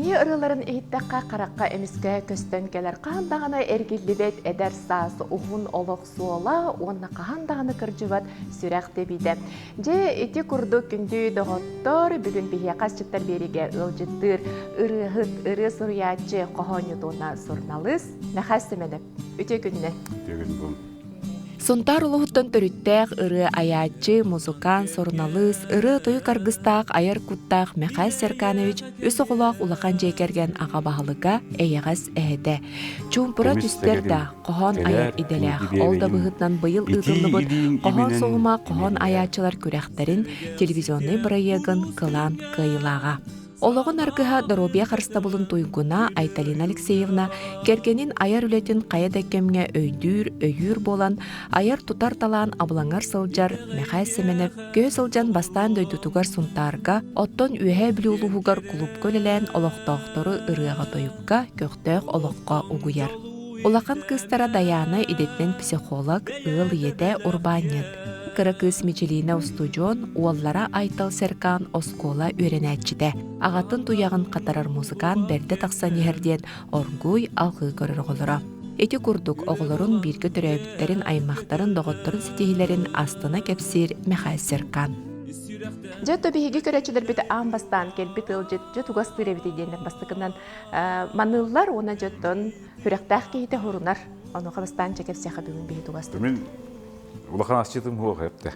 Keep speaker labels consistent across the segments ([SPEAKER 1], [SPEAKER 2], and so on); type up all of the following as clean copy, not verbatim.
[SPEAKER 1] Кини ырыаларын иһиттэххэ харахха эмискэ көстөн кэлэр хаһан даҕаны эргиллибэт эдэр саас уһун олох суола уонна хаһан даҕаны кырдьыбат сүрэх тэбиитэ. Дьэ, ити курдук күндү доҕоттор, бүгүн биһиэхэ асчыттар биэриигэ ыалдьыттыыр ырыаһыт, ырыа суруйааччы, хоһоонньут уонна суруналыыс Мэхээс Сэмэнэп. Үтүө күнүнэн!
[SPEAKER 2] Үтүө күн буолун!
[SPEAKER 1] Сунтаар улууһуттан төрүттээх ырыа айааччы, музыкант, суруналыыс, ырыа-тойук аргыстаах айар куттаах Михаил Серканович үс оҕолоох улахан дьиэ кэргэн аҕа баһылыга, эйэҕэс эһэтэ. Чуумпура
[SPEAKER 2] Көмүс
[SPEAKER 1] түстэр
[SPEAKER 2] сэгэрим,
[SPEAKER 1] да, хоһоон айар
[SPEAKER 2] кэлээр
[SPEAKER 1] идэлээх.
[SPEAKER 2] күндү
[SPEAKER 1] Ол да
[SPEAKER 2] биэбэйим,
[SPEAKER 1] быһыытынан быйыл
[SPEAKER 2] итии
[SPEAKER 1] ыытыллыбыт
[SPEAKER 2] илииҥ
[SPEAKER 1] хоһоон
[SPEAKER 2] иминэн
[SPEAKER 1] суһума хоһоон
[SPEAKER 2] имэрийээр.
[SPEAKER 1] айааччылар күрэхтэрин телевизионнай бырайыагын кылаан кыайыылааҕа. Олоҕун аргыһа доруобуйа харыстабылын туйгуна Айталина Алексеевна кэргэнин айар үлэтин хайа да кэмҥэ өйдүүр, өйүүр буолан, айар-тутар талаан абылаҥар сылдьар Мэхээс Сэмэнэп көһө сылдьан бастаан дойдутугар Сунтаарга, оттон Үөһээ Бүлүү улууһугар кулуупка үлэлээн олохтоохтору ырыаҕа-тойукка, көхтөөх олоххо угуйар. Улахан кыыстара Дайаана идэтинэн психолог, ыал ийэтэ, урбаанньыт. Кыра кыыс Мичилиинэ устудьуон, уоллара Айтал Серкан оскуола үөрэнээччитэ. Аҕатын туйаҕын хатарар музыкант бэрдэ тахсан иһэр диэн оргууй алҕыы көрөр оҕолоро. Ити курдук оҕолорун бииргэ төрөөбүттэрин, аймахтарын, доҕотторун ситиһиилэрин астына кэпсиир Михаил Серкан. Дьэ, то биһиги көрөөччүлэрбит аан бастаан кэлбит ыалдьыт дьэ тугастыыр эбитий диэннэр бастакынан маныыллар уонна дьоттон сүрэхтээх киһитэ хорунар. Онуоха бастаан чэ кэпсиэхэ бүгүн биһи тугастыыр.
[SPEAKER 2] Мин улахан асчытым суох эптэ.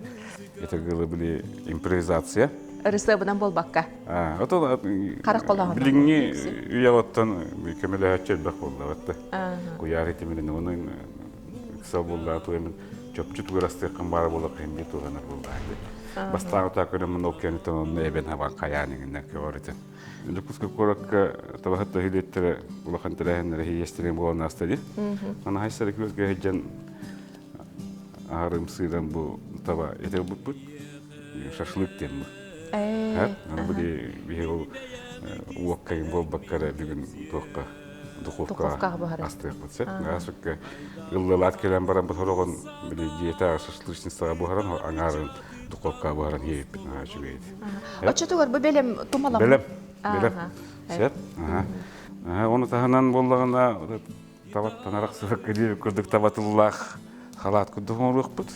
[SPEAKER 2] Это было были импровизация.
[SPEAKER 1] Ырысыабынан буолбакка.
[SPEAKER 2] Ото
[SPEAKER 1] Харах холооһунан.
[SPEAKER 2] Билиҥҥи үйэ оттон көмөлөһөччү элбэх буолла батта. Куйаар итиминен онун ыкса буолла туэмин чопчу тугурастыаххын баара буола кыһын туһанар буолла. Бастаан утаа көрөммүн ол кэнниттэн онно эбэн хабан хайаан иҥиннэр көҕөрүтэн. Дьокуускай куоракка табаһыт нэһилиэктэрэ улахан тэрээһиннэрэ иэстэрин буолан ааста дии. Аны хайсары күөлгэ сылдьан аһарымсыыран бу таба этэ ылбыппыт. Шашлык диэн бу. Аны бу биһи ол уоккайын буолбакка эрэ бүгүн туохха духовкаҕа астыахпыт сөп. Аасыкка ыллалаат кэлэн баран бу сороҕун били дьиэтэ шашлычницаҕа буһаран аҥаарын духовкаҕа буһаран иһиппит наһаа үчүгэй этэ.
[SPEAKER 1] Оччотугар бу бэлэм тумалам.
[SPEAKER 2] Бэлэм. Бэлэм. Сөп. Оны таһынан буоллаҕына табаттан арахсыбакка диэбит курдук табатыллаах халаат курдук оҥоруохпут.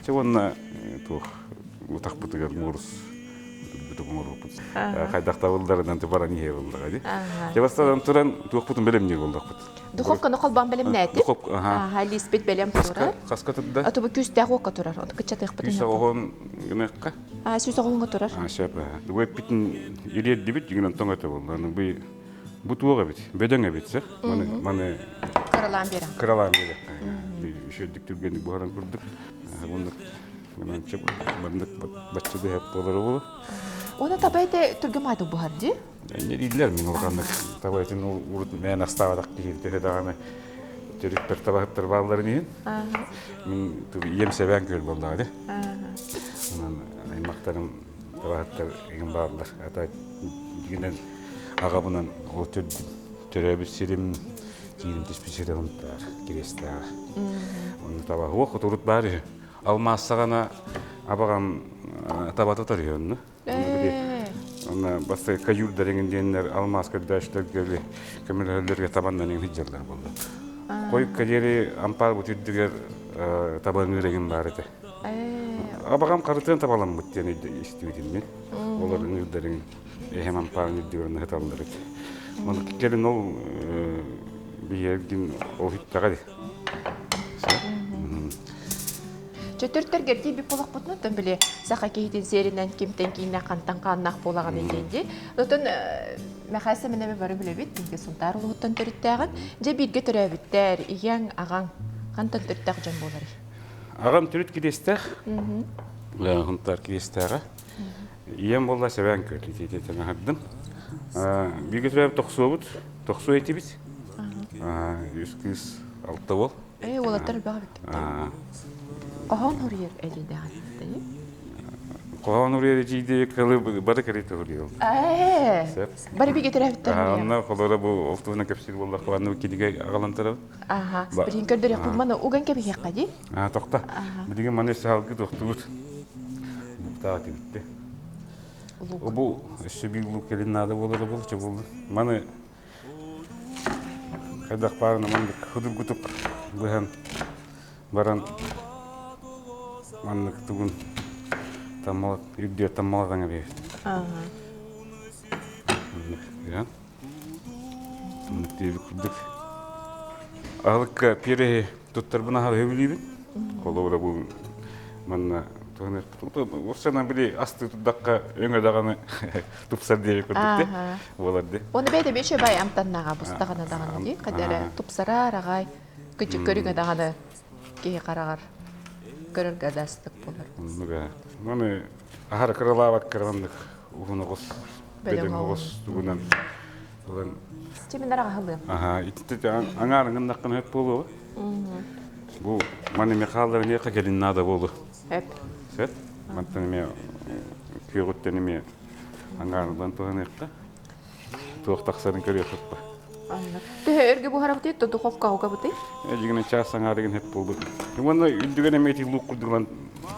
[SPEAKER 2] Чэ уонна туох утахпытыгар муорус бүтүк оҥоруохпут. Хайдах табылларынан баран иһэ буоллаҕа дии. Чэ бастаан туран туохпутун бэлэмниир буоллахпыт.
[SPEAKER 1] Духовканы холбоон бэлэмнээтим.
[SPEAKER 2] Духовка, аха.
[SPEAKER 1] Аха, лиспит бэлэм турар.
[SPEAKER 2] Хаска турда?
[SPEAKER 1] Ото бу күүстээх уокка турар. Ону кыччатыахпытын.
[SPEAKER 2] Күүс оҕон гыныахха.
[SPEAKER 1] 109-га турар.
[SPEAKER 2] Сөп. Бу эппитин ириэрдибит, дьиҥинэн тоҥ этэ буолла. Аны бу бу туох эбит? Бөдөҥ эбит, сөп. Маны маны
[SPEAKER 1] кыралаан биэрэн.
[SPEAKER 2] Кыралаан биэрэххэ. Үчүгэйдик түргэнник буһаран курдук. Муннук манчы маннык бачча дэһэп буолара буолу.
[SPEAKER 1] Оны таба этэ түргэн маайтык буһар дии?
[SPEAKER 2] Дииллэр мин улаханнык таба этин урут мээн астаабатах киһи төһө даҕаны төрүттэр табаһыттар баалларын иһин мин ийэм сэбээн күөл буоллаҕа дии. Онон аймахтарым табаһыттар игин бааллар. Ата дьигинэн аҕабынан ол төрөөбүт сирим киирим түспүт сирэ Һунтаар Кириэстээҕэ. Онно таба уох урут баар үһү. Алмаас саҕана абаҕам таба тутар үһү онно. Онно бастакы каюрдар эҥин диэннэр алмаас көрдөөччүлэргэ көмөлөһөллөргө табаннан эҥин сылдьаллар буолла. Хойукка диэри ампаар бут үрдүгэр таба ыҥыыр эҥин баар этэ. Абаҕам харытыан табаламмыт диэн истибитим мин. Олор ыҥыырдарын эһэм ампаарын үрдүгэр ныһыталлар этэ. Оны кэлин ол биһиэргин ол хүттэҕэ дии.
[SPEAKER 1] Чөтөртөргөр тиийбит буолахпытына, оттон били саха киһитин сиэринэн кимтэн кииннээх, хантан хааннаах буолаҕын диэн дии. Оттон Мэхээс Сэмэнэби бары билэбит, биһиги Сунтаар улууһуттан төрүттээҕин. Дьэ бииргэ төрөөбүттэр, ийэҥ, аҕаҥ хантан төрүттээх дьон буоларый?
[SPEAKER 2] Аҕам төрүт Кириэстээх, Сунтаар Кириэстээҕэ. Ийэм буолла Сэбээн Күөл итиитин аһардым. Бииргэ төрөөбүт тохсуобут, тохсуо этибит. Үс кыыс, алта уол.
[SPEAKER 1] Ээ, уолаттар элбэх эбиккит. Хоһоон суруйар эдьиийдээҕин
[SPEAKER 2] Хоһоон уруйар эдьиийдии кылы бары кэриэтэ суруйаллар.
[SPEAKER 1] Ээ, бары бигэ төрөөбүттэр
[SPEAKER 2] Онно холоро бу ол туһунан кэпсиир буоллахха манна кинигэ аҕалан турабыт.
[SPEAKER 1] Аха, билигин көрдөрүөхпүт маны уган кэбиһиэххэ дии.
[SPEAKER 2] Аа, тохто. Билигин маны саалгы тохтубут. Буктаах тибитте.
[SPEAKER 1] Лук.
[SPEAKER 2] Бу өссө биир лук кэлин наада буолара буолча буолла. Маны хайдах баарына маннык худургутук быһан баран маннык тугун таммалат үрдүө таммалатаҥа биэбит. Маннык ыһан маннык диэбит курдук. Аһылыкка переһи туттарбын аһа сөбүлүүбүн. Холобура бу манна Урсана били асты турдахха өҥө даҕаны тупсар диэби курдук де буолар де.
[SPEAKER 1] Оны бэйдэ бече бай амтаннаҕа бустаҕына даҕаны дии хадара тупсара араҕай кыдьык көрүҥэ даҕаны киһи хараҕар көрөргө адастык болар.
[SPEAKER 2] Оннуга. Маны аһара кыралаабакка маннык уһун оҕус бөдөҥ оҕус тугунан ылан
[SPEAKER 1] Чимин араҕаһылыам.
[SPEAKER 2] Аха, ити аҥаарыҥын хөп буолуо. Бу маны Михайловна миэхэ кэлин наада буолу.
[SPEAKER 1] Сөп.
[SPEAKER 2] Сөп. Мантан эмиэ күөҕүттэн эмиэ аҥаарылан туһаныахха. Туох тахсарын көрүөххүт ба.
[SPEAKER 1] Төһө өргө буһарабытый, то духовка угабытый?
[SPEAKER 2] Дьигинэ чаас аҥаарыгын хөп буолбут. Уонна үрдүгэр эмиэ ити лук курдугунан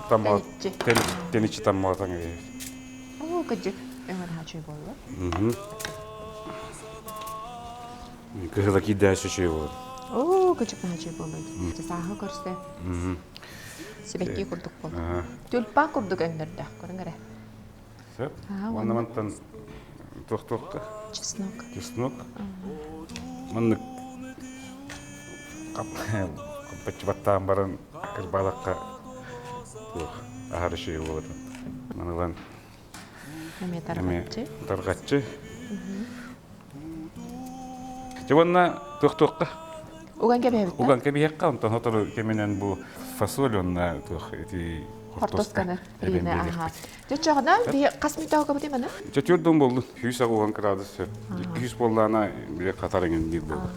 [SPEAKER 2] таммала тэниччи таммалатан
[SPEAKER 1] Оо, кырдьык, өҥөр хаачый буолла.
[SPEAKER 2] Кыһыла киирдээччи үчүгэй буолар.
[SPEAKER 1] Оо, кырдьык хаачый буолла. Сааһы көрсө. Сибэкки курдук буолла. Тюльпан курдук өҥнөрдөөх, көрүҥ эрэ.
[SPEAKER 2] Сөп. Уонна мантан туох-туохха?
[SPEAKER 1] Чеснок.
[SPEAKER 2] Чеснок. Маннык хаппаччыбаттаан баран кырбаалахха туох аһар үчүгэй буолатын. Манылан
[SPEAKER 1] Эмиэ тарҕаччы.
[SPEAKER 2] Тарҕаччы. Дьэ уонна туох-туохха?
[SPEAKER 1] Уган кэбиһэбит
[SPEAKER 2] Уган кэбиһиэххэ, онтон сотору кэминэн бу фасоль уонна туох ити
[SPEAKER 1] хортуосканы фрины аха. Дьэ чоҕуна би хас мүнтэ угабытый маны?
[SPEAKER 2] Дьэ түөрт дом боллун. 180 градус сөп. 200 буоллаана бile хатар эҥин диир буолла.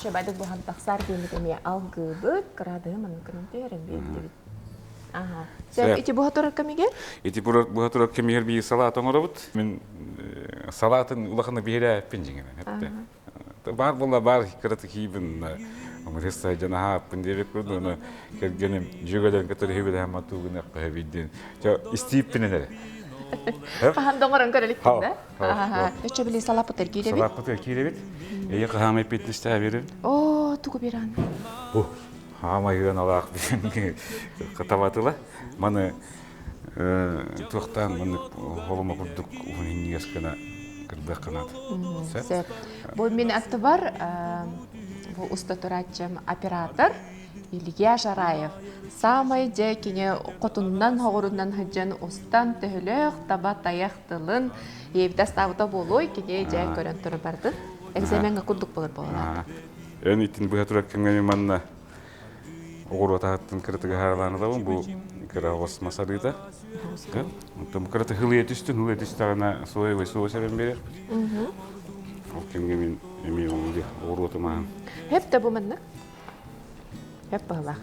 [SPEAKER 1] Чэ бадык буһан тахсар диэмит эмиэ алгыыбыт, кыраадыһы маннык гынан түһэрэн биэрдибит. Аха. Сөп, ити буһа турар кэмигэр?
[SPEAKER 2] Ити буһа турар кэмигэр биир салаат оҥоробут. Мин салаатын улахана биһирээппин дьиҥинэн. Эттэ. Баар буолла баар кыраты киибин омуресса дьанаһааппын диэбит курдук ону кэргэним дьүөгэлэрин кытары хүбэлэһэн матуугун эппэһэ Чо истииппинэн эрэ.
[SPEAKER 1] Хаһан да оҥорон көрө иликкин да? Өчө били салааппытыгар киирэбит.
[SPEAKER 2] Салааппытыгар киирэбит. Эйи хаһаамай питнестэһэ берин.
[SPEAKER 1] Оо, тугу беран?
[SPEAKER 2] Бу хаамай ыаналаах табатыла. Маны туохтаан маннык холомо курдук уһун иннигес гына кырдыах канаат.
[SPEAKER 1] Сөп. Бу мин аттыбар бу уста турааччым оператор Илья Жараев саамай дьэ кини хотуннан хоҕурунан сылдьан устан төһөлөөх таба тайах тылын ийэбит астаабыта буолуой кини дьэ көрөн турар бардын экзамеҥҥа курдук болор буолалаат
[SPEAKER 2] Эн итин быһа турар кэмҥэ манна оҕуруот аһыттан кыратыгы хаалаан ылабын бу кыра оҕус мас арыыта Онтон бу кырата хылыйа түстүн хылыйа түстэҕинэ соевый соус эбэн биэриэхпит ол кэмҥэ мин эмиэ оҕуруотум аһын
[SPEAKER 1] Хеп да бу маннык Сөп быһылаах.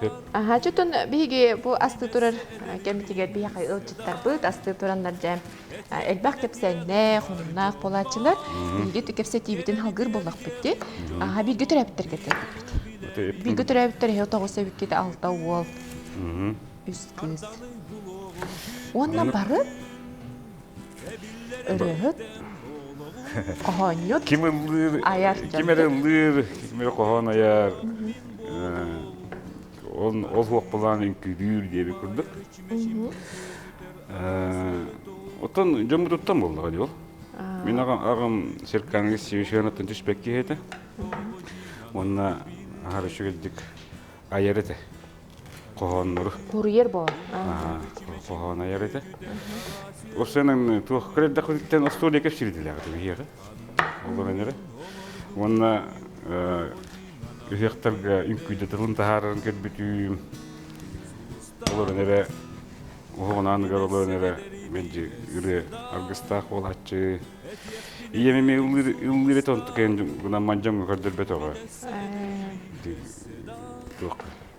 [SPEAKER 2] Сөп.
[SPEAKER 1] Аха, чутун биһиги бу асты турар кэмитигэр биһиэхэ ыалдьыттарбыт асты тураннар дьэ элбэх кэпсээннээх, хонуннаах буолааччылар. Биһиги кэпсэтиибитин халгыыр буоллахпыт дии. Аха, бииргэ төрөөбүттэргэ кэлбиппит. Бииргэ төрөөбүттэр эһи тоҕус эбиккит алта уол, үс кыыс. Уонна бары Ырыаһыт, хоһоонньут,
[SPEAKER 2] Ким ыллыыр,
[SPEAKER 1] айар
[SPEAKER 2] ким эрэ ыллыыр, ким эрэ хоһоон айар, ол ол хуохпалаан үҥкүүлүүр диэбит курдук. Оттон дьоммутуттан буоллаҕа дии ол. Мин аҕам аҕам Серкаҥҥа Севишеныттан түспэт киһи этэ. Уонна аһара үчүгэйдик айар этэ. хоһооннору.
[SPEAKER 1] Курьер буо.
[SPEAKER 2] Хоһоон айар этэ. Осенан туох кырдахыттан остуоруйа кэпсиирдилээҕит биһиэхэ. Олорон эрэ. Уонна ыһыахтарга үҥкүүдэ тылын таһаарарын көрбүтүүм. Олорон эрэ оһоҕун ааныгар олорон эрэ мэлдьи ырыа аргыстаах буолааччы. Ийэм эмиэ ыллыыр ыллыыр этэ онтук гынан мандьаҥҥа көрдөрбөтөҕө. Туох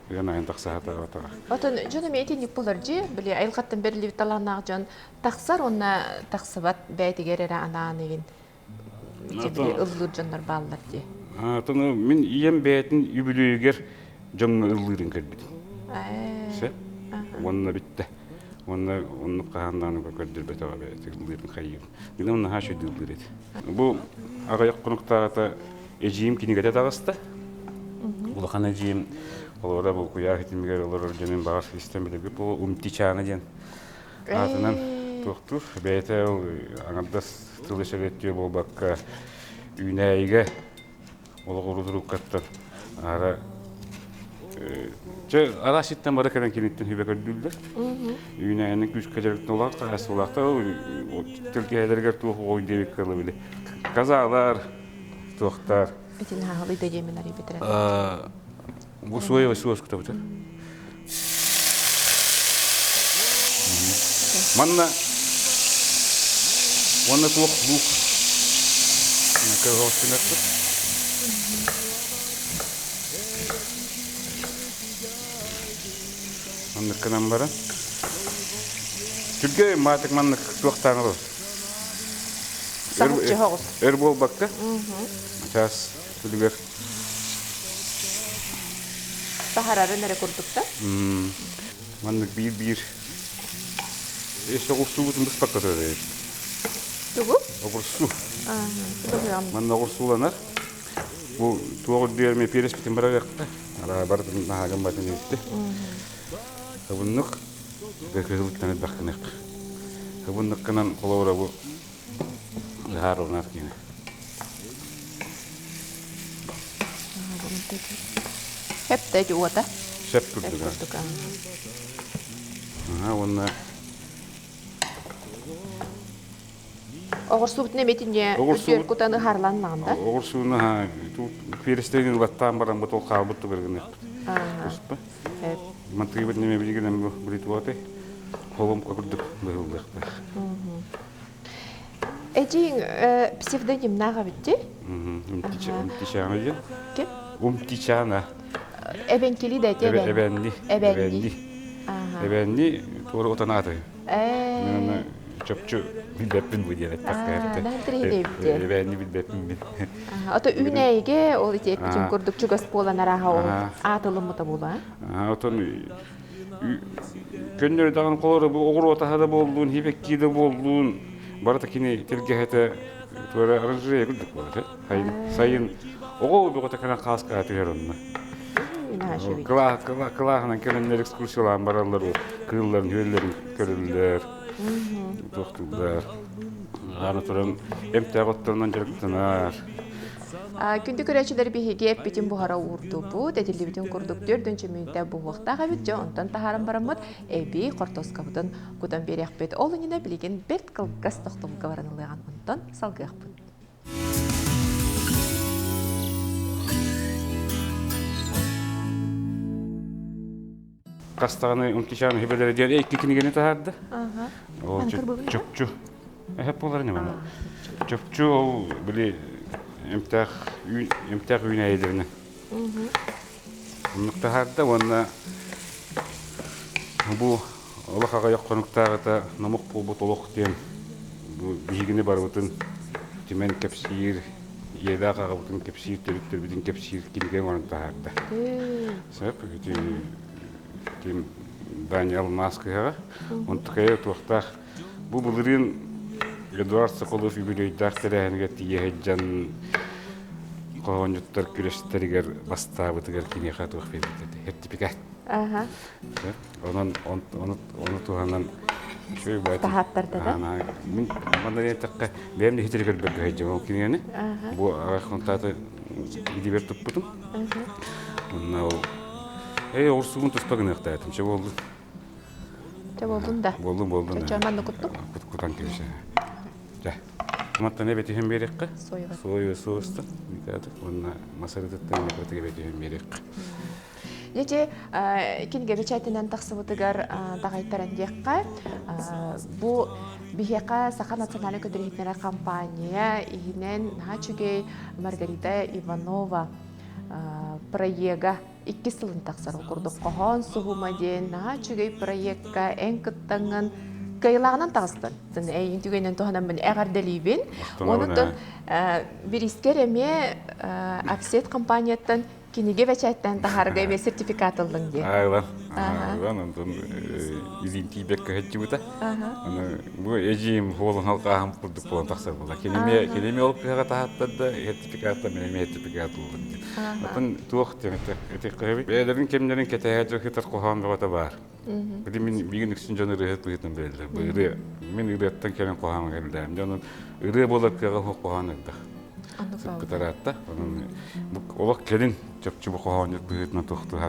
[SPEAKER 2] ыан айан тахсаһатаҕа.
[SPEAKER 1] Отон дьон эмиэ итинник булар дии, били айылҕаттан бэриллибит талааннаах дьон тахсар уонна тахсыбат бэйэтигэр эрэ анаан игин били ыллыыр дьоннор бааллар дии.
[SPEAKER 2] Отон мин ийэм бэйэтин үбүлүөйүгэр дьоҥҥо ыллыырын көрбүтүм. Сөп. Уонна бүттэ. Уонна оннук хаһан даҕаны көрдөрбөтөҕө ыллыырын хайыыр. Гынан наһаа үчүгэй этэ. Бу аҕыйах хонуктааҕыта эдьиийим кинигэтэ таҕыста. Улахан эдьиийим олоро бу куйаар ситимигэр олорор дьонун баҕар истэн билэргит бу Умтичаана диэн аатынан туохтуур. Бэйэтэ ол аҥардас тылы сөбөттүө буолбакка үүнээйигэ олох урутуруккаттан аара чэ араас ситтэн бары кэлэн киниттэн сүбэ көрдүүллэр. Үүнээйини күүскэ дьарыктаналаах хаһаайыстыбалаахтар тэлгэһэлэригэр туох оҕой диэбиккэ дылы били казалар туохтар
[SPEAKER 1] Итин хаһалый да диэмин арыйбытыра.
[SPEAKER 2] Бу соевый соус кутабыт. Манна уонна туох луук кыһыл Маннык гынан баран. Түргэй маатык маннык туохтаан олор. Өр буолбакка. Чаас күлүгэр
[SPEAKER 1] Саһарарын эрэ курдук да?
[SPEAKER 2] Маннык биир-биир өссө оҕурсуубутун быспакка турар
[SPEAKER 1] Тугу?
[SPEAKER 2] Оҕурсуу. Манна оҕурсууланар. Бу туох үрдүгэр эмиэ пиэрэспитин быраҕыахта. Араа барытын наһаагын батын иһитти. Хыбыннык кыһылыттан элбэх гыныах. Хыбынныккынан холобура бу ыһаар уонар киһи.
[SPEAKER 1] Сөп да уота.
[SPEAKER 2] Сөп курдук. Аха уонна
[SPEAKER 1] Оҕурсуутун эмитиньэ үтүөр кутан ыһарлан да?
[SPEAKER 2] Оҕурсууну перестэрин ылаттаан баран бу тол хаалбыт тугар гыныахпыт. Туспа. Мантыгыбыт неме билигин бу бритуаты холомка курдук быһыллыахтаах.
[SPEAKER 1] Эдьииҥ псевдонимнаах эбит дии?
[SPEAKER 2] Умтичаана диэн.
[SPEAKER 1] Ким?
[SPEAKER 2] Умтичаана.
[SPEAKER 1] Эбэҥкили да эти
[SPEAKER 2] эбэнни.
[SPEAKER 1] Эбэнни.
[SPEAKER 2] Эбэнни туора утанааты.
[SPEAKER 1] Ээ.
[SPEAKER 2] Чопчу билбэппин бу диэн эттэххэ. Эбэнни билбэппин мин.
[SPEAKER 1] Ото үүнээйигэ ол ити эппитин курдук чугас буолан арааһа ол аатылыммыта буолуо.
[SPEAKER 2] Отон Көннөрү даҕаны холоро бу оҕуруот аһа да буоллун, сибэкки да буоллун, барыта кини тэлгэһэтэ туора оранжерея курдук буолар. Сайын, сайын оҕо бөҕөтө кэлэн хааскаҕа түһэр онно. Кылааһынан кэлэннэр экскурсиялаан бараллар, кыылларын, үөллэрин көрөллөр, туохтууллар. Аны туран эмтээх отторунан дьарыктанар.
[SPEAKER 1] Күндү көрөөччүлэр биһиги эппитин буһара уурдубут, этиллибитин курдук төрдүнчү мүнүүтэ буһуохтаах эбит, дьэ онтон таһааран бараммыт эбии хортуоскабытын кутан биэриэхпит. Ол иннинэ билигин бэрт кылгас тохтобулга баран ылыаҕын, онтон салгыахпыт.
[SPEAKER 2] Хас даҕаны Умтичаан үһүбэлэрэ диэн икки кинигэни таһаарда. Ол чопчу Эһэп буолар ньыманы. Чопчу ол били эмтээх эмтээх үүнээйилэринэн. Оннук таһаарда уонна бу олох аҕыйах хонуктааҕыта номох буолбут олох диэн бу биһигини барыбытын түмэн кэпсиир, ийэлээх аҕабытын кэпсиир, төрүттэрбитин кэпсиир кинигэ оҥорон таһаарда. Сөп, ити ким Даниэл Маас кыһаҕа. Онтукайа туохтаах Бу былырыын Эдуард Соколов үбүлүөйдээх тэрээһинигэр тиийэ сылдьан хоһоонньуттар күрэстэригэр бастаабытыгар киниэхэ туох биэрбит этэ сертификат. Онон ону туһанан үчүгэй баай
[SPEAKER 1] таһааттарда да?
[SPEAKER 2] Мин манна диэтэххэ бэйэм да иһитири көрбөккө сылдьабын ол кинигэни. Бу аҕай хонтааты илиибэр туппутум. Онно ол эй оҕурсугун туспа гыныахтаатым чэ буоллун.
[SPEAKER 1] Чэ буоллун да.
[SPEAKER 2] Буоллун буоллун.
[SPEAKER 1] Чэ манна куттук.
[SPEAKER 2] Кутан кэбиһэ. Чэ. Маттан эбэтиһэн биэриэххэ. Соевый соуста. Уонна масарытыттан эбэтигэ эбэтиһэн биэриэххэ.
[SPEAKER 1] Дьэ, кинигэ бэчээтинэн тахсыбытыгар даҕайтаран диэххэ, бу биһиэхэ Саха национальнай көтөр компания иһинэн наһаа үчүгэй Маргарита Иванова проега иккис сылын тахсар ол курдук хоһоон суһума диэн наһаа үчүгэй проекка эн кыттаҥҥын кыайылааҕынан таҕыстын. Эйигин түгэнинэн туһанаммын эҕэрдэлиибин. Онутун бириискэр эмиэ Аксет компанияттан Кинигэ бэчээттэн таһаарга эмиэ сертификат ыллыҥ дии.
[SPEAKER 2] Ылан, ылан, онтон илиим тиийбэккэ сылдьыбыта. Аны бу эдьиийим уолун халҕааһын курдук буолан тахсар буолла. Кинини кинини ол кыһаҕа таһааттар да сертификаттан мин эмиэ сертификат ыллым диэн. Оттон туох диэн этиэххэ бэйэлэрин кэмнэрин кэтэһэ сытар хоһоон бөҕөтө баар. Били мин миигин үксүн дьон ырыаһыт быһыытынан билэллэр. Бу ырыа мин ырыаттан кэлэн хоһооҥҥо кэллэҕим. Дьон ырыа буолар кыаҕа суох хоһоон элбэх. Сыппытараатта. Онон бу олох кэлин чопчу бу хоһоонньут быһыытынан туохтуу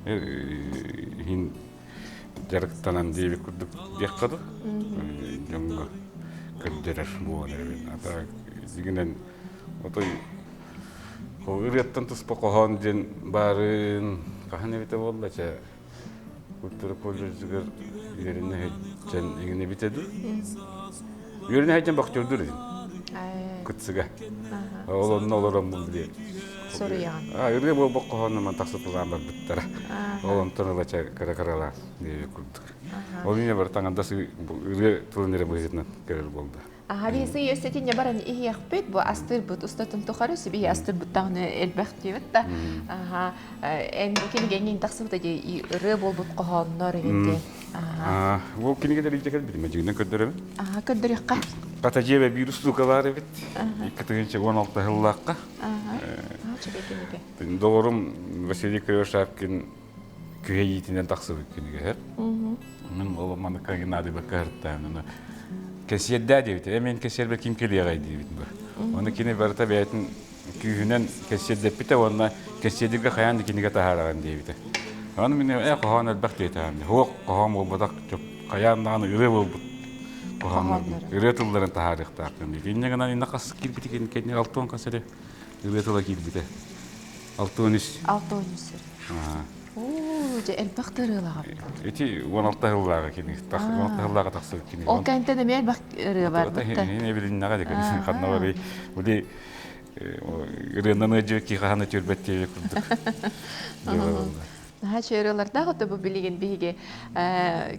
[SPEAKER 2] иһин дьарыктанан диэбит курдук диэххэ дуу дьоҥҥо көрдөрөр буолан эрэбин. Ата дьиҥинэн отой ырыаттан туспа хоһоон диэн баарын хаһан эбитэ буолла чэ Культура колледжыгар үөрэнэ сылдьан эҥин эбитэ дуу? Үөрэнэ сылдьан боксердуур этим. Кытсыга. Ол онно олороммун били.
[SPEAKER 1] Суруйаҕын.
[SPEAKER 2] А, ырыа буолбут хоһоонум тахсыталаан барбыттара. Ол онтон ыла кыра-кыралаан диэбит курдук. Ол иһин барыта аҥардас ырыа тылын эрэ быһыытынан көрөр буолда.
[SPEAKER 1] Аһарисы өссөтүнне баран иһиэхпит, бу астыырбыт устатын тухары сүбиһи астыырбыт даҕаны элбэх диэбит да. Аха, эн бу кинигэҥ тахсыбыта дии ырыа буолбут хоһооннор эҥин диэн.
[SPEAKER 2] Аха. Бу кинигэлэр илдьэ кэлбитим, дьиҥинэн көрдөрөбүн.
[SPEAKER 1] Аха, көрдөрүөххэ.
[SPEAKER 2] Хата дьиэбэ биир устуука баар эбит. 2016 сыллаахха.
[SPEAKER 1] Аха. Үчүгэй кинигэ.
[SPEAKER 2] Доҕорум Василий Кривошапкин күһэйиитинэн тахсыбыт кинигэ. Мин ол маныкка наадыйбакка сырыттаҕым. Кэсиэрдээ диэбитэ. Мен кэсиэрбэ ким кэлиэҕэй диэбит бу. Оны кини барыта бэйэтин күүһүнэн кэсиэрдэппитэ уонна кэсиэрдиргэ хайаан да кинигэ таһаараҕын диэбитэ. Аны мин ээ хоһоон элбэх диэтэҕим. Суох хоһоон буолбатах хайаан даҕаны ырыа буолбут хоһооннор ырыа тылларын таһаарыахтаахпын диэбит. Инньэ гынан инна хас киирбитэ кэннэ алтан хас эрэ ырыа тыла киирбитэ. 63.
[SPEAKER 1] 63. Оо, дьэ элбэх да ырыалаах
[SPEAKER 2] Ити 16 сыллааҕы кини, 16 сыллааҕы тахсыбыт кини.
[SPEAKER 1] Ол кэнтэн эмиэ элбэх ырыа бар бытта.
[SPEAKER 2] Ини билиннэҕэ дии ханна барый. Били ырыанан ыадьы ки хаһаны түрбэт диэби курдук.
[SPEAKER 1] Наһаа үчүгэй ырыалардаах ото бу билигин биһиги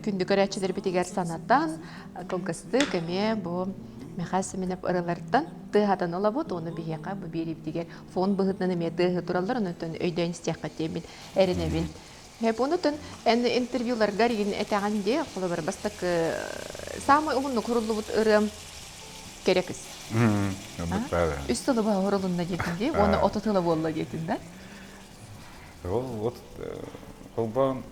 [SPEAKER 1] күндү көрөөччүлэрбитигэр санатан кылгастык эмиэ бу Михаил Семенов ырыаларыттан тыаһатан ылабыт уонна биһиэхэ бу биэриибитигэр фон быһыытынан эмиэ тыаһы тураллар, онон өйдөөн истиэххит диэммин эрэнэбин. Онутун эн интервьюларгар игин этэҕин дии, холобур, бастакы саамай уһуннук уруллубут ырыам Кэрэ кыс. Үс сылы быһа урулунна диэтин дии, уонна отут ыла буолла диэтин да?
[SPEAKER 2] Ол от холбоон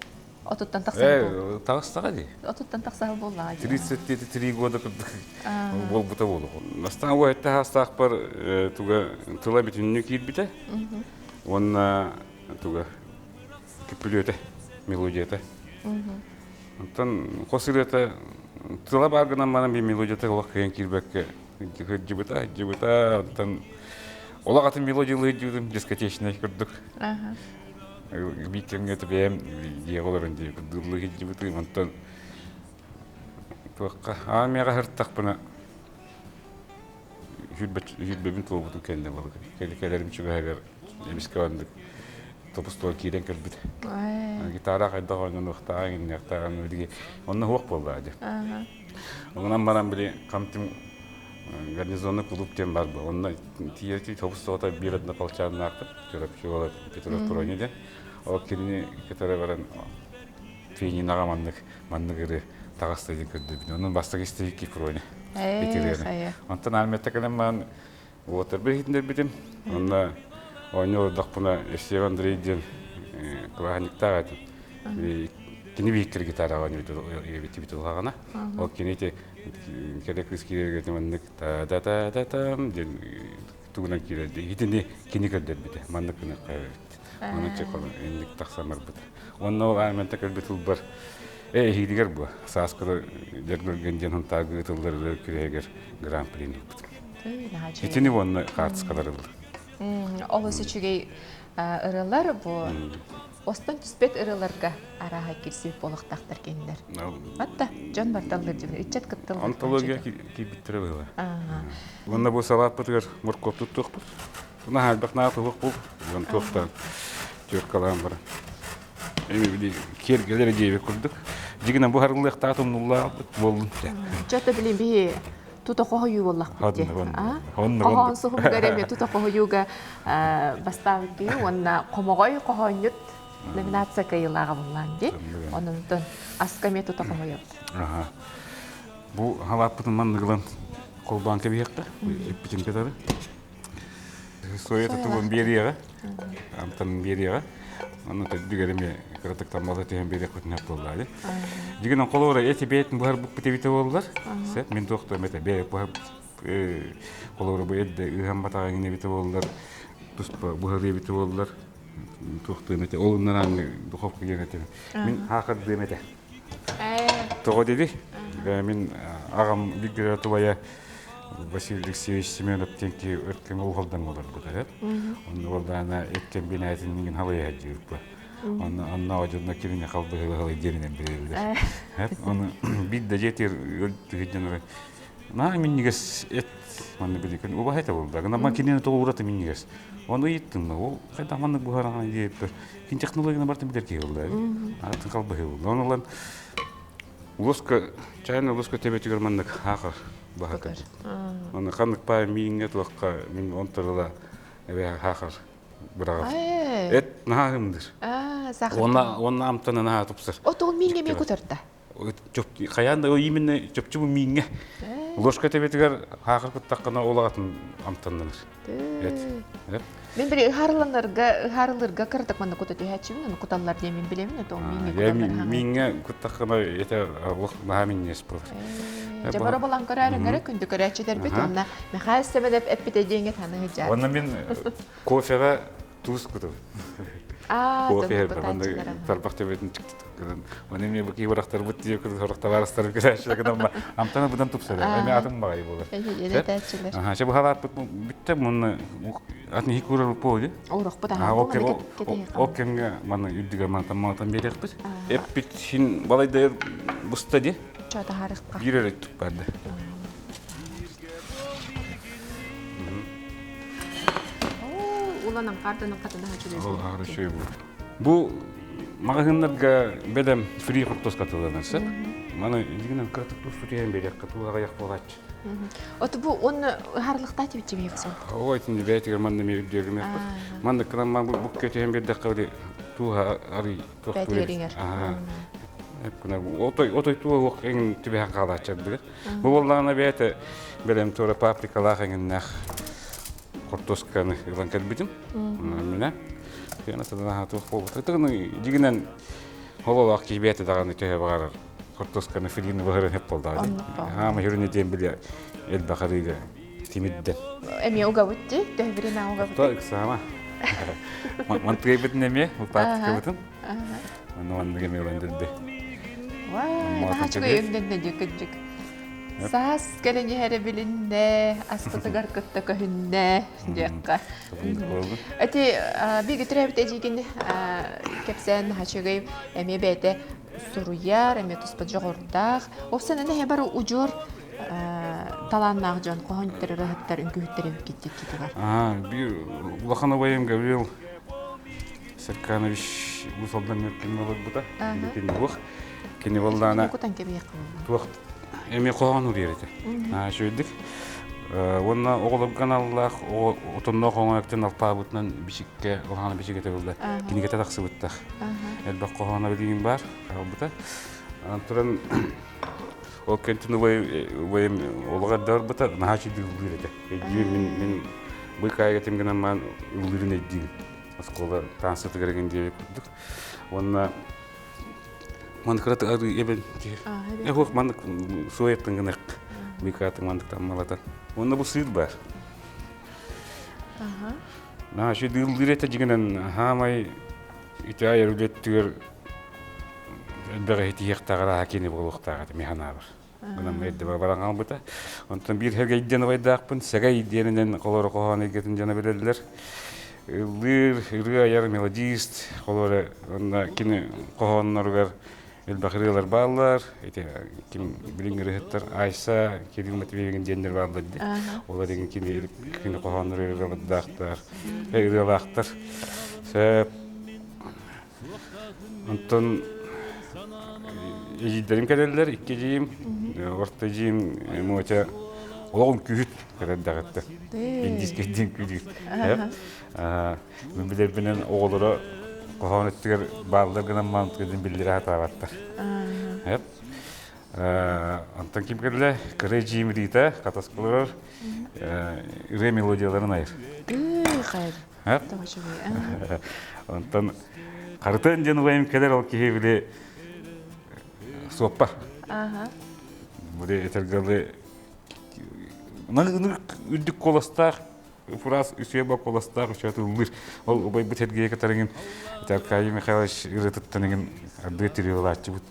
[SPEAKER 1] Отуттан тахсар буол.
[SPEAKER 2] Таҕыстаҕа дии.
[SPEAKER 1] Отуттан тахсар буоллаҕа дии.
[SPEAKER 2] 33 года курдук буолбута буолуо. Бастаан уо этте хаастаахпар туга тыла бүтүннүү киирбитэ. Уонна туга күппүлүөтэ, мелодията. Онтон хос ырыата тыла баар гынан баран би мелодията олох кыайан киирбэккэ сылдьыбыта, сылдьыбыта. Онтон олох атын мелодиялыы сылдьыбытым дискотечнай курдук. Биир кэмҥэ бэйэм дьиэҕэ олорон дии кырдыыллыы сылдьыбытым. Онтон туохха армияҕа сырыттахпына сүүрбэбин туолбутум кэннэ кэлэрим чугаһыгар эмискэ маннык топустугар киирэн кэлбит. Гитара хайдах оонньонуохтааҕын, иҥниэхтээҕин билиги онно суох буоллаҕа дии. Онон баран били хам-түм гарнизонный клуб диэн бар буо. Онно тиийэ тобус-тоҕото биир однополчаннаахпыт, Чурапчы уола Петров Проня диэн. Ол кинини кытары баран пианиноҕа маннык маннык ырыа таҕыста диэн көрдөрбүт. Онон бастакы истибикки Проня ити ырыаны. Онтон армията кэлэн баран уолаттарбын иһитиннэрбитим. Онно оонньуу олордохпуна Евсеев Андрей диэн кылааһынньыктаах этим. Кини биһиктэр гитараҕа оонньуубут улаҕана. Ол кини ити кэрэ кыыс киирэргэ маннык та та та та там диэн тугунан киирэрди. Итини кини көрдөрбүтэ. Маннык гыныахха эбит. Ону инник тахсан барбыта. Онно ол аамента кэлбит ылбар э эһиилигэр бу сааскы дьэргэлгэн диэн хантааҕы ыытыллар күрэһигэр гран-прини ылбытым. Итини уонна хаартыскалар ылла.
[SPEAKER 1] Олус үчүгэй ырыалар бу остон түспэт ырыаларга арааһа кирсибит буолуохтаахтар кинилэр. Атта дьон барталлар дьон ыччат кытталлар.
[SPEAKER 2] Антология киирбиттэрэ быһыла. Уонна бу салааппытыгар моркуоп туттуохпут. Наһаа элбэх наата туох бул. Уон туохтан түөркалаан баран. Эми били киэргэлэр диэбит курдук. Дьигинэн бу харыллыахтаах тумнуллаах буоллун.
[SPEAKER 1] Чото били биһи Тута хоһуйуу буоллахпыт дии. Хоһоон суһумугар эмиэ тута хоһуйууга бастаабыт киһи уонна хомоҕой хоһоонньут номинация кыайыылааҕа буоллаан дии. Онон аска эмиэ тута хоһуйабыт.
[SPEAKER 2] Бу халааппытын манныгылан холбоон кэбиһиэххэ, эппитин кытары. Соя тутулун биэриэҕэ, амтанын биэриэҕэ. Онно төрдүгэр эмиэ кыратык таммалата түһэн биэриэхпитин сөп буоллаа дии. Дьигинэн холобура эти бэйэтин буһарбыппыт эбитэ буоллар, сөп, мин туох да эмэтэ бэйэ буһар холобура бу эрдэ ыыһан батаҕа иҥин эбитэ буоллар, туспа буһарыы эбитэ буоллар, туох да эмэтэ ол ыннараҥҥы духовка диэн этим. Мин хаахырдыам этэ. Тоҕо дири? Мин аҕам бииргэ тубайа Василий Алексеевич Семенов диэн киһи өрткөҥө уһалдан олорбута эт. Онно буоллаана эт кэмбинээтин миигин халыйа сылдьыбыппа. Онно онно одьунна кинини халбыһыла халый диэнинэн билэллэр. Оны биир да дьиэтигэр өлтүһүддьэн Наа минньигэс эт манна биликин убаһа этэ буолла. Гына кинини тоҕо ураты минньигэс. Ону ыйыттым, ол хайдах маннык буһараҕын диэбиппэр, кин технологияны барытын билэр киһи буолла. Атын халбаһы буолла. Оны ылан Улуска чайын улуска төбөтүгэр маннык хаахар баһа Оны ханнык паа мииҥҥэ туохха мин онторула эбэ хаахар быраҕар. Эт наһаа ымдыр. Уонна уонна амтана наһаа тупсар.
[SPEAKER 1] Отугул мииҥҥэ эмиэ кутарда.
[SPEAKER 2] Хайаан да именно чопчу бу мииҥҥэ. Ложка төбөтүгэр хаахар куттаххына ол аҕатын амтаннанар.
[SPEAKER 1] Мин били ыһаарыланарга, ыһаарылыырга кыратык манна кута түһээччибин, ону куталлар диэн мин билэбин, это мииҥҥэ куталлар.
[SPEAKER 2] Мииҥҥэ куттаххына это олох наһаа минньигэс буолар.
[SPEAKER 1] Дьабара булан көрөөрүҥҥэрэ күндү көрөөччүлэрбит уонна Михаил Семенов эппитэ диэҥҥэ таны сылдьар.
[SPEAKER 2] Уонна мин кофеҕа туус кутабын. Кофе тарбах төбөтүн Оны эмиэ бу киһи бырахтарбыт диye сорох табаарыстарым кэлээччилэр гынан амтана быдан тупсар. Эми атын баҕайы буолар.
[SPEAKER 1] Эдэтээччилэр.
[SPEAKER 2] Аха, чэ быһалааппыт бүттэ мунна атын хи курар поди.
[SPEAKER 1] Орохпут аха.
[SPEAKER 2] Ол кэмҥэ маны үрдүгэр мантан мантан биэриэхпит. Эппит хин балайда буста ди.
[SPEAKER 1] Чо тахарыкка.
[SPEAKER 2] Биир эрэ барды.
[SPEAKER 1] Уланан картанын катына хачылы.
[SPEAKER 2] Бу маҕаһыыннарга бэлэм фри хортуоска атыыланар сөп. Маны дигинэн кыратык туус тутуйан биэриэххэ туох аҕыйах буолааччы.
[SPEAKER 1] Оту бу уонна ыһаарылыктаа тибитчи биһиксон.
[SPEAKER 2] Ой, итинни бэйэтигэр манна эмиэ үрдүөгүмүөхпүт. Манна кынан ман бу көтүһэн биэрдэххэ били тууһа арый туох
[SPEAKER 1] Бэйэтигэр иҥэр.
[SPEAKER 2] Отой отой туох уох эҥин түбэһэн хаалааччардыгар. Бу буоллаҕына бэйэтэ бэлэм туора паприкалаах эҥиннээх хортуосканы ылан кэлбитим. Минэ Тыана саданаһа туох буолбута. Тыгыны дьигинэн хололоох киһи бэйэтэ даҕаны төһө баҕарар хортуосканы филини баһырын хеп буолдаҕа дии. Хаама хүрүнэ диэн биле элбэх арыыга тимирдэн.
[SPEAKER 1] Эмиэ угабыт дии, төһө бириэмэ угабыт?
[SPEAKER 2] То ыксаама. Мантыгайбытын эмиэ, паприкабытын. Онно маннык эмиэ ылан дилби.
[SPEAKER 1] Вай, наһаа үчүгэй өҥнөннө дии кырдьык. Саас кэлэн иһэрэ билиннэ, аспытыгар кытта көһүннэ диэххэ. Эти бииргэ төрөөбүт эдьиийгин кэпсээн наһаа үчүгэй эмиэ бэйэтэ суруйар, эмиэ туспа дьоҕурдаах. Ол сэнэн эһэ бары удьуор талааннаах дьон хоһоонньуттар, ырыаһыттар, үҥкүүһүттэр эбиккит диэккитигэр.
[SPEAKER 2] Биир улахан убайым Гаврил Серканович Уус Алдан Мөккүн олорбута. Кини туох кини буоллаана туох эмиэ хоһоон уруйар этэ. Аа үчүгэйдик. Уонна оҕолорго аналлаах отонноох оҥоһуктан алпаабытынан бичиккэ улахан бичик этэ буолла. Кинигэтэ тахсыбыттах. Элбэх хоһооно билигин баар хаалбыта. Туран ол кэнтин убайым олох эрдэ барбыта наһаа үчүгэй ыллыыр этэ. Өйдүүр мин мин быыкаайга этим гынан маан ыллыырын өйдүүбүн. Оскуола таансытыгар игин диэбит курдук. Уонна маннык кыраты арыы эбэн киһи. Эхуох маннык суояттан гынах быыкаатын маннык таммалатан. Уонна бу сыыр бар. Наһаа үчүгэй ыллыыр этэ дьигинэн хаамай ити айар үлэттигэр элбэҕи иһитиһиэхтээҕэр аһа кини буолуохтаах этэ мин санаабар. Гынан эрдэ баран хаалбыта. Онтон биир Сэгэй диэн убайдаахпын. Сэгэй диэнинэн холоро хоһоон эйгэтин дьоно билэллэр. Ыллыыр, ырыа айар мелодист, холоро онно кини хоһоонноругар элбэх ырыалар бааллар. Ити ким билиҥ ырыаһыттар Айса, Кирилл Матвеевин диэннэр бааллар дии. Олор деген кини кини хоһооннору ырыалардаахтар, ырыалаахтар. Сөп. Онтон эдьиийдэрим кэлэллэр, икки эдьиийим. Орто эдьиийим Мотя. Олоҕун күүһүт кэрэрдэҕиттэн. Индийскэйдиин күүрүүр. Мин билэрбинэн оҕолоро хоһоон өттүгэр бааллар гынан маантыгын биллэрэ сатаабаттар. Онтон ким кэллэ? Кыра эдьиийим Рита хатаскаларар ырыа мелодияларын айар. Онтон Харытын диэн убайым кэлэр ол киһи били суоппар. Били этэргэлы үрдүк куоластаах фраз үсүө бокколостаах үчүгэй ыллыыр. Ол убайбыт Сергей кытарыгын Аркадий Михайлович ырыатыттан игин ардыы тириолааччыбыт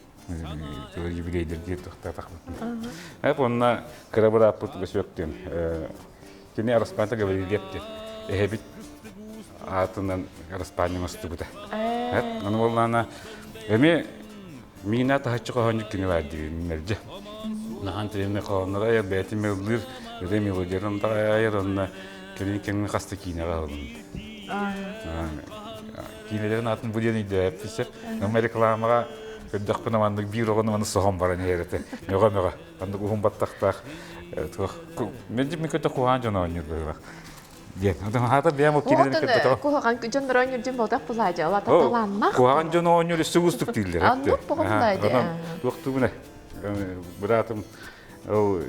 [SPEAKER 2] юбилейдерге тохтоотохпут. Эп онно кыра бырааппыт Өсөк диэн кини Араспаанта Гаврильев диэн эһэбит аатынан Араспаанньа оҥостубута. Ону буоллаана эми Миинэ таһыччы хоһоонньук кини баар диибин мэлдьи. Наһаан тириэннэ хоһоонноро айар, бэйэтин ыллыыр, ырыа мелодияларын да айар, онно кэлин кэмҥэ хас да киинэҕэ ылынна. Киинэлэрин аатын бу диэн өйдөөбөппүн сөп. Намма рекламаҕа көрдөхпүнэ маннык биир оҕону маны соһон баран иһэр этэ. Мөҕө-мөҕө. Маннык уһун баттахтаах туох мэлдьи мин көтө куһаҕан дьон оонньуур быһыылаах. Диэн. Хаата бэйэм ол киинэни көрбөтөҕүм.
[SPEAKER 1] Куһаҕан дьон оонньуур дьон буолтах булаадьа. Ол ата талааннах.
[SPEAKER 2] Куһаҕан дьон оонньуур өссө уустук дииллэр.
[SPEAKER 1] Оннук буҕа булаадьа.
[SPEAKER 2] Туохтуубуна быраатым ол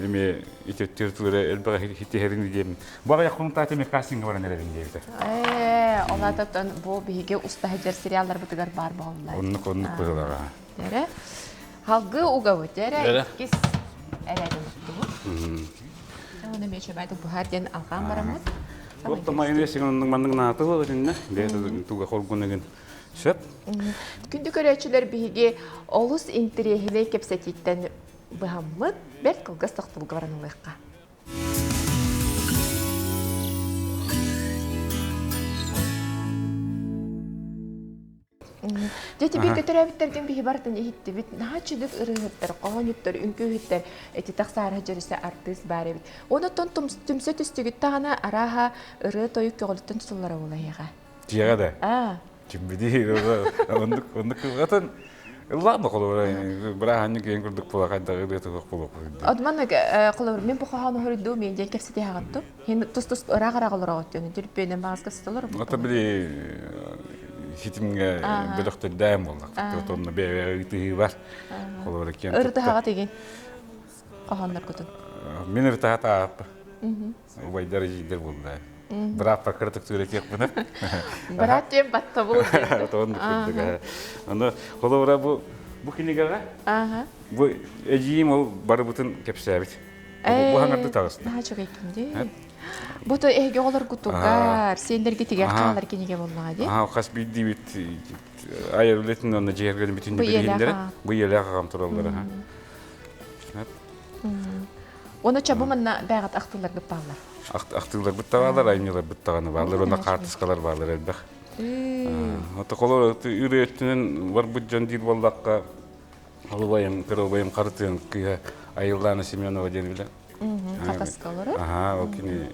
[SPEAKER 2] эми итеттир тылы элбэх хитиһэрин диэм. Бу аҕыйах хонуктаата эми кастингга баран эрэрин диэбитэ.
[SPEAKER 1] Ээ, ол ататтан бу биһиги устаһыдьар сериалларбытыгар баар буолла.
[SPEAKER 2] Оннук оннук быһыылаҕа.
[SPEAKER 1] Эрэ. Халгы угабыт эрэ иккис эрээдин уктубут. Оны эмиэ чөбөтүк буһар диэн алҕаан бараммыт.
[SPEAKER 2] Туох да майонез оннук маннык наата буолар иннэ. Бэйэтэ туга хоргунугун сөп.
[SPEAKER 1] Күндү көрөөччүлэр биһиги олус интэриэһинэй кэпсэтииттэн быһаммыт бэрт кылгас тохтобулга баран ылыахха. Дьэ ити бииргэ төрөөбүттэргин биһи барытын иһиттибит. Наһаа чүдүк ырыаһыттар, хоһоонньуттар, үҥкүүһүттэр ити тахсаары дьөрүсэ артыыс баар эбит. Онуттан түмсэ түстүгүт даҕаны арааһа ырыа-тойук көҕүлүттэн тутуллара буолла эһиэхэ.
[SPEAKER 2] Дьиэҕэ да?
[SPEAKER 1] Аа.
[SPEAKER 2] Ким билии оннук оннук атын ыллаан да холобура бырааһынньык киэн курдук буола хайдах ырыа туһуох буолуох
[SPEAKER 1] Одман холобур мен бу хоһоон уһуруйдуу мен диэн кэпсэтиһэ аҕаттым. Хин тус-тус ыраах-ыраах олороҕут диэн түрпүөнэн баҕаска сыталар.
[SPEAKER 2] Ата били хитимҥэ бөлөхтөрдөөн буоллах. Тонна бэйэ ыытыһыы бар. Холобура киэн
[SPEAKER 1] Ырытыһаҕа тигин хоһоонноргутун.
[SPEAKER 2] Мин ырытыһа тааппа. Убайдар эдьиийдэр буолла. Быраап кыратык сүрэтиэхпинэ.
[SPEAKER 1] Быраат диэн баттабыл диэн.
[SPEAKER 2] Тоҕон курдук. Аны холобура бу бу кинигэҕэ бу эдьиийим ол барыбытын кэпсээбит. Бу хаҥарды таҕыста.
[SPEAKER 1] Наһаа үчүгэйкин дии. Бу то эһиги оҕолоргутугар, сиэннэргитигэр хаалар кинигэ буоллаҕа дии.
[SPEAKER 2] Аа, хас биирдиибит айар үлэтин уонна дьиэ кэргэнин бүтүн билиһиннэрэ. Бу ийэлээх аҕам тураллара.
[SPEAKER 1] Уонна чабы манна бэҕэт ахтыыларгыт бааллар.
[SPEAKER 2] Ахтыыларбыт да бааллар, айымньыларбыт даҕаны бааллар, уонна хаартыскалар бааллар элбэх. Ото холор ырыа өттүнэн барбыт дьон диир буоллахха, Алыбайым, кыралбайым Харытыан кыыһа Айыллаана Семенова диэн билэ.
[SPEAKER 1] Хатаска олорор.
[SPEAKER 2] Аха, ол кини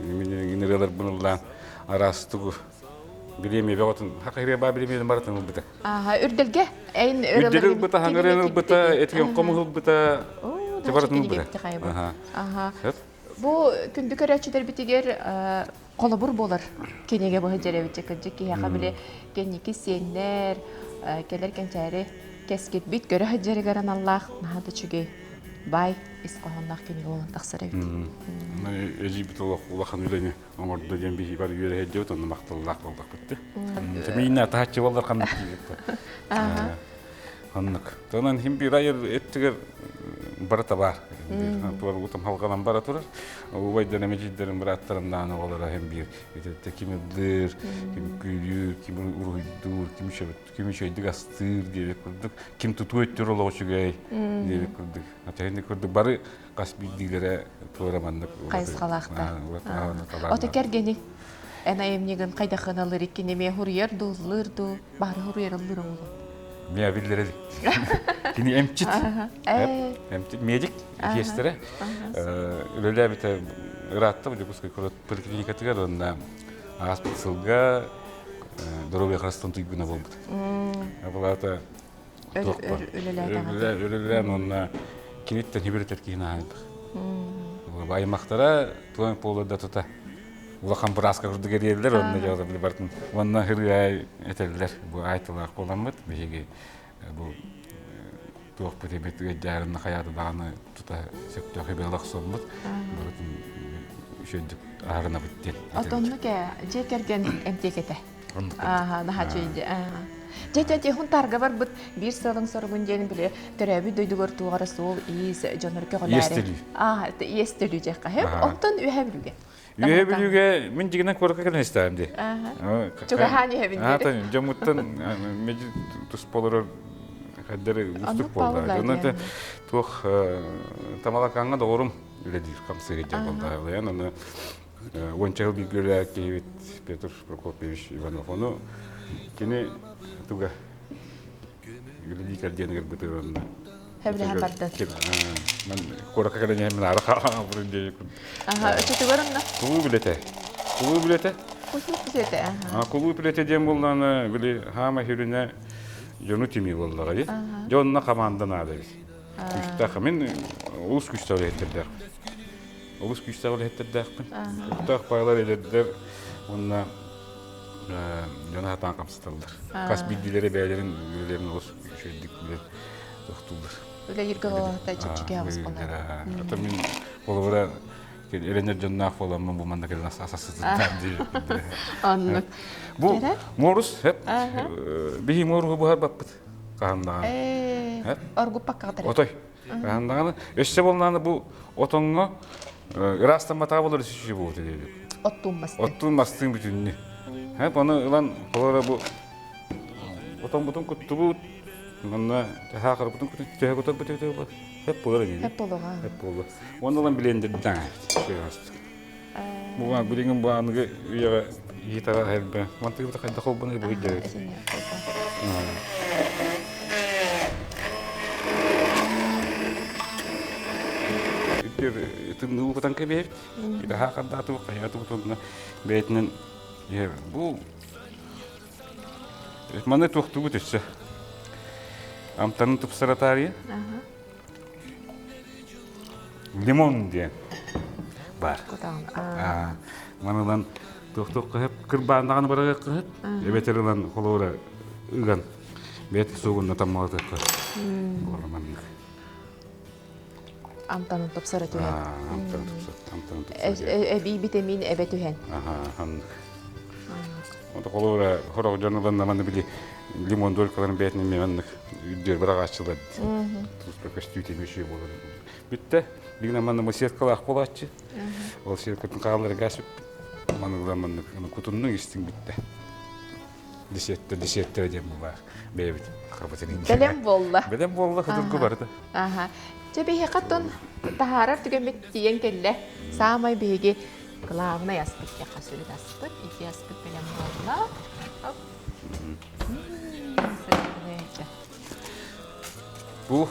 [SPEAKER 2] мин ырыаларбын ыллаан араас тугу бириэмийэ бөҕөтүн хакырыа баа бириэмийэтин барытын ылбыта.
[SPEAKER 1] Аха, үрдэлгэ эйин
[SPEAKER 2] Үрдэл ылбыта, хаҥырыан ылбыта, этигэн хомус ылбыта, барытын ылбыта.
[SPEAKER 1] Аха. Бу күндү көрөөччүлэрбитигэр холобур буолар кинигэ быһа дьэрэбит кырдьык киһиэхэ били кэнники сиэннэр кэлэр кэнчээри кэскилбит көрө сылдьарыгар аналлаах наһаа да үчүгэй баай ис хоһоонноох кинигэ буолан тахсар эбит.
[SPEAKER 2] Эдьиийбит олох улахан үлэни оҥордо диэн биһи бары үөрэ сылдьыбыт онно махталлаах буоллахпыт. Миинэ таһаччы буоллар ханнык диибит. Оннук. Онон хим биир айар өттүгэр барыта баар. Туоргутум халҕанан бара турар. Убайдарым, эдьиийдэрим, бырааттарым даҕаны оҕолоро хим биир итинтэ ким ыллыыр, ким күүлүүр, ким уруһуйдуур, ким ким үчүгэйдик астыыр диэбит курдук, ким тутуу өттүр олох үчүгэй диэбит курдук. Ата курдук бары хас биирдиилэрэ туора маннык
[SPEAKER 1] хайысхалаахтар. Ото кэргэниҥ эн айымньыгын хайдахын ылыр иккини эмиэ хуруйар дуу, ыллыыр дуу, баары хуруйар ыллыыр оҥоло.
[SPEAKER 2] Миа биллэрэ Кини эмчит. Эмчит, медик, тиэстэрэ. Үлэлээбитэ ыраатта Дьокуускай куорат поликлиникатыгар уонна ааспыт сылга доруобуйа харыстан туйгуна буолбут. Былаата
[SPEAKER 1] Үлэлээн
[SPEAKER 2] уонна киниттэн хибиритэр киһин аһаайдах. Аймахтара туон буолар да тута улахан бырааска курдук эрийэллэр онно дьоҕо били бартын уонна хырыай этэллэр бу айтылаах буоламмыт биһиги бу туохпут эбит ыйдаарынна хайаата даҕаны тута сөптөөх ибэл охсоммут барытын үчүгэйдик аһарынабыт диэн
[SPEAKER 1] Отоннук ээ дьиэ кэргэн эмтиэкэтэ. Наһаа үчүгэй Дьэ, дьэ, дьэ, Хунтаарга барбыт биир сыалыҥ-соругун диэн били төрөөбүт дойдугар туох эрэ суол-иис дьоннор көҕүлээри. Аа, иэс төлүү дьиэххэ. Онтон Үөһээ Бүлүүгэ.
[SPEAKER 2] Үөһээ Бүлүүгэ мин дьигинэн куоракка кэлэн истэҕим дии.
[SPEAKER 1] Чугаһаан иһэбин
[SPEAKER 2] диэри. Дьоммуттан меди туспа олорор хайдары уустук буолла. Онон туох Тамалакааҥҥа доҕорум үлэлиир хамсыыр дьон буолла. Ону уонча сыл бииргэ үлэлээбит киһибит Петр Прокопьевич Иванов. Ону кини туга үлэлии кэлдиэнигэр бытыранна.
[SPEAKER 1] Хэбилэһэн бардын.
[SPEAKER 2] Мен куоракка кэлэн иһэн мин аара хаалабын диэбиккин.
[SPEAKER 1] Аха, өчөтүгэр онно.
[SPEAKER 2] Кулууп үлэтэ. Кулууп үлэтэ.
[SPEAKER 1] Кулууп үлэтэ.
[SPEAKER 2] Кулууп үлэтэ диэн буоллаҕына, били хаама хүрүнэ дьону тимии буоллаҕа дии. Дьэ онно команда наада эбит. Күүстээх. Мин олус күүстээх үлэһиттэрдээхпин. Олус күүстээх үлэһиттэрдээхпин. Көхтөөх пайлар эдэрдэр уонна дьону сатаан хамсаталлар. Хас биирдиилэрэ бэйэлэрин үлэлэрин олус үчүгэйдик билэн тохтууллар.
[SPEAKER 1] Үлэлииргэ олоҕо чэпчэки аҕыс буолар.
[SPEAKER 2] Ата мин холобура эрэнэр дьонноох буоламмын бу манна кэлэн асасытыттаан диир.
[SPEAKER 1] Оннук.
[SPEAKER 2] Бу муорус хэп биһи муоруһу буһарбаппыт хаһаннаҕаны.
[SPEAKER 1] Оргуппакка
[SPEAKER 2] Отой. Хаһаннаҕаны өссө буолнааны бу отоҥҥо ыраастамматаҕа болор үсү буолута диэбит.
[SPEAKER 1] Оттуун мастыын.
[SPEAKER 2] Оттуун мастыын бүтүннү. Хэп ону ылан холобура бу отонбутун куттубут манна хаахарбытын кутун төһө кутарбыт өтө Хэп буолар ини.
[SPEAKER 1] Хэп буолуоҕа.
[SPEAKER 2] Хэп буолуо. Уонна ылан билиэндэрдэн Бу билигин бу аныгы үйэҕэ иитара элбэ. Мантыгыбыта хайдах холбону бу дьэ. Тымныы укутан кэбиһэбит. Идаһаа хардаатыбыт, хайаатыбыт уонна бэйэтинэн бу Маны туохтугут өссө? Амтанын тупсара таарыйа? Лимон диэн бар. Маны ылан туох-туох кыһып, кырбааннаҕаны барыга кыһып, эбэтэр ылан холобура ыган бэйэтин сугунна таммалатыахха. Буолар маннык.
[SPEAKER 1] Амтанын тупсара түһэн.
[SPEAKER 2] Амтанын тупсар, амтанын тупсара.
[SPEAKER 1] Эбии витамин эбэ түһэн.
[SPEAKER 2] Аха, ханнык. Онто холобура хорох дьон ылан манны били лимон долькаларын бэйэтин эмиэ маннык үрдүөр быраҕааччылар туспа көстүү темеши буолар. Бүттэ. Билигин манна сеткалаах буолааччы. Ол сеткатын хаалларга маны ылан маннык кутуннуҥ истиҥ бүттэ. Десерттэ десерттэрэ диэн бу баар бэйэбит хабытын
[SPEAKER 1] Бэлэм буолла.
[SPEAKER 2] Бэлэм буолла хытыргы барыта.
[SPEAKER 1] Аха. Чэ биһиэхэ тон таһаарар түгэммит тиийэн кэллэ. Саамай биһиги главный аспыт диэххэ сүрүн аспыт, ити аспыт бэлэм буолла. Оп.
[SPEAKER 2] Бу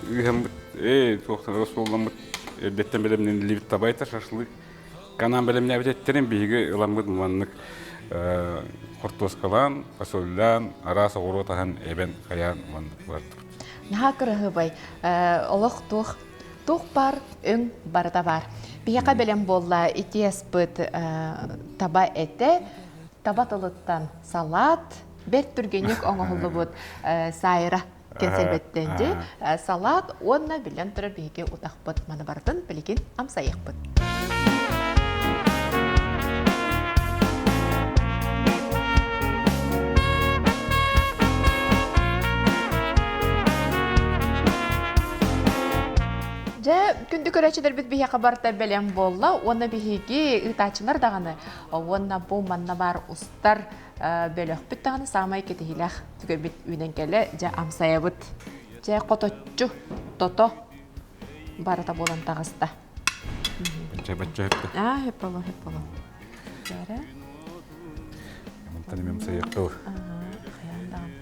[SPEAKER 2] ыыһаммыт, ээ туохтан суолламмыт эрдэттэн бэлэмнэниллибит табайта шашлык Канаан бэлэмнээбит эттэрин биһиги ыламмыт маннык хортуоскалаан, фасольдаан, араас оҕуруот аһын эбэн хайаан маннык бардыбыт.
[SPEAKER 1] Наһаа кыраһыабай. Олох туох туох баар өҥ барыта баар. Биһиэхэ бэлэм буолла ити аспыт таба этэ, таба тылыттан салат, бэрт түргэнник оҥоһуллубут сайра кэнсэрбэттэн дьи салат уонна биллэн турар биһиги утахпыт маны барытын билигин амсайыахпыт. Дьэ, күндү көрөөччүлэрбит биһиэхэ барыта бэлэм буолла уонна биһиги ыытааччылар даҕаны уонна бу манна баар устар бөлөхпүт даҕаны саамай кэтэһиилээх түгэммит үүнэн кэлэ дьэ амсайабыт. Дьэ хоточчу, тото барыта буолан таҕыста.
[SPEAKER 2] Бачча бачча хөптө.
[SPEAKER 1] Аа, хөп боло, хөп боло. Дьэрэ.
[SPEAKER 2] Мантан эмиэ амсайыахха.
[SPEAKER 1] Хайаан даҕаны.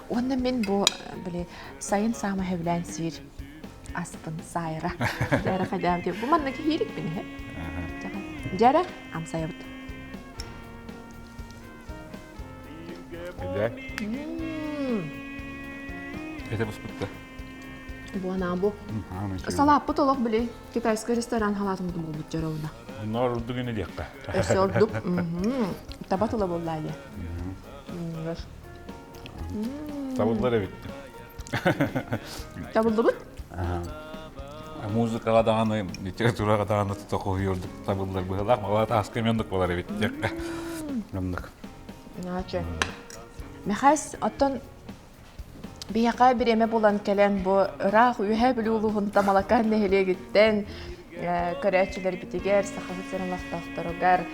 [SPEAKER 1] Уонна мин бу били сайын саама сөбүлээн сиир аспын сайра. Дьэрэ хайдаабыт. Бу манна киһиирикпин иһэ. Дьэрэ амсайабыт.
[SPEAKER 2] Хайдаа? Это буспутта.
[SPEAKER 1] Буонаа бу. Салааппыт олох били китайскай ресторан халаатын буолбут дьоровна.
[SPEAKER 2] Онноор ордук ини диэххэ.
[SPEAKER 1] Өссө ордук. Таба тыла буоллаа дии.
[SPEAKER 2] Табыллар эбит.
[SPEAKER 1] Табыллыбыт?
[SPEAKER 2] Музыкаҕа даҕаны, литератураҕа даҕаны тута хоһуйордук табыллар быһыылаах. Малаат ааска эмиэ оннук буолар эбит диэххэ. Оннук.
[SPEAKER 1] Наачы. Михась, оттон биһиэхэ бириэмэ булан кэлэн бу ыраах Үөһээ Бүлүү улууһун Тамалакаан нэһилиэгиттэн көрөөччүлэрбитигэр, Сахабыт сирин олохтоохторугар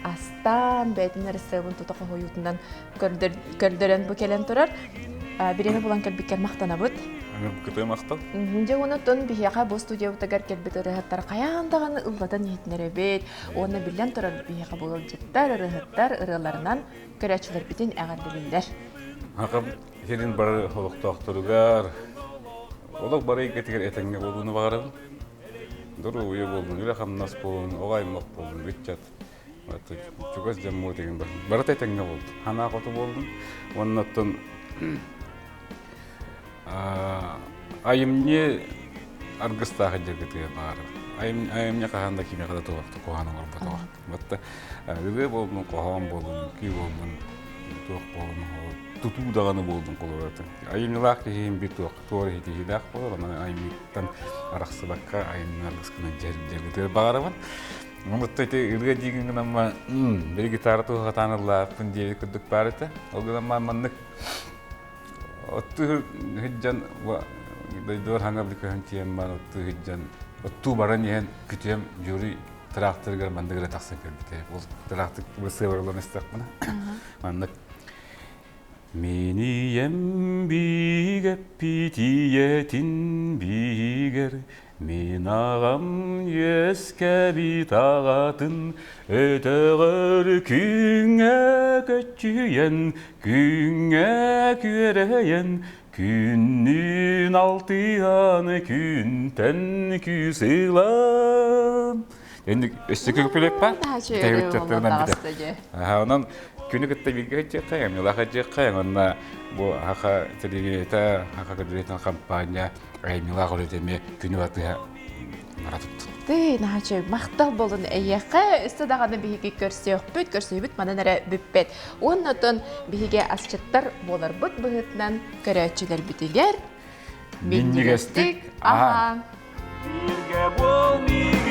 [SPEAKER 1] астаан, бэйэтин ырысыабын тута хоһуйуутунан көрдөрөн бу кэлэн турар. Бириэмэ булан кэлбиккэр махтанабыт.
[SPEAKER 2] Кытыы махтал.
[SPEAKER 1] Дьэ онон биһиэхэ бу студиябытыгар кэлбит ырыаһыттар хайаан даҕаны ыллатан иһитинэрэбит. Уонна биллэн турар биһиэхэ бу ыалдьыттар, ырыаһыттар ырыаларынан көрөөччүлэрбитин эҕэрдэлииллэр.
[SPEAKER 2] Аҕам сирин бары олохтоохторугар олох бары эйгэтигэр этэҥҥэ буолууну баҕарабын. Доруобуйа буоллун, үлэ-хамнас буоллун, оҕо аймах буоллун, ыччат чугас дьоммут игин барыта этэҥҥэ буоллун, санаа хоту буоллун. Уонна оттон айымньы аргыстаах дьаргытыгар баҕарабын. Айымньы хаһан да кимиэхэ да туох куһаҕан оҥорботоҕо. Батта ырыа буоллун, хоһоон буоллун, үҥкүү буоллун, туох буоллун, тутуу даҕаны буоллун холобура. Айымньылаах киһи бир туох туор иһитиһиилээх буолар, онон айымньыттан арахсыбакка айымньы аргыскынан дьаргытыгар баҕарабын. Онутта ити ырыа диигин гынамма, били гитара туһатаан ыллааппын диэбит курдук баар этэ. Ол гынан маннык оттуу сылдьан дойдубар хаҥа көһөн тиийэн баран оттуу сылдьан оттуу баран иһэн күтүөм Юрий тыраахтарыгар маннык эрэ тахсан кэлбитэ. Ол тыраахтыр сыабарылан истэхпинэ маннык Мин ийэм биигэппит ийэтин биигэр Мин аҕам үөскэбит аҕатын Өтөҕөр күҥҥэ көччүйэн, күҥҥэ күөрэйэн, Күннүүн алтыһан күнтэн күүс ылан. Энник өссө көпүлэппэ. Онон күнү кытта бииргэ сылдьыаххайыҥ, милаха сылдьыаххайыҥ. Онно бу Хаха телевидениета, Хаха телевидениетын компания айымньылаах үлэтэ эмиэ күнү батыһа бара туттун.
[SPEAKER 1] Тыы, наһаа махтал буолун эйиэхэ. Өссө даҕаны биһиги көрсүөхпүт, көрсүһүбүт манан эрэ бүппэт. Уонна оттон биһиги асчыттар буоларбыт быһыытынан көрөөччүлэрбитигэр
[SPEAKER 2] минньигэстик аһаан. Бииргэ буол.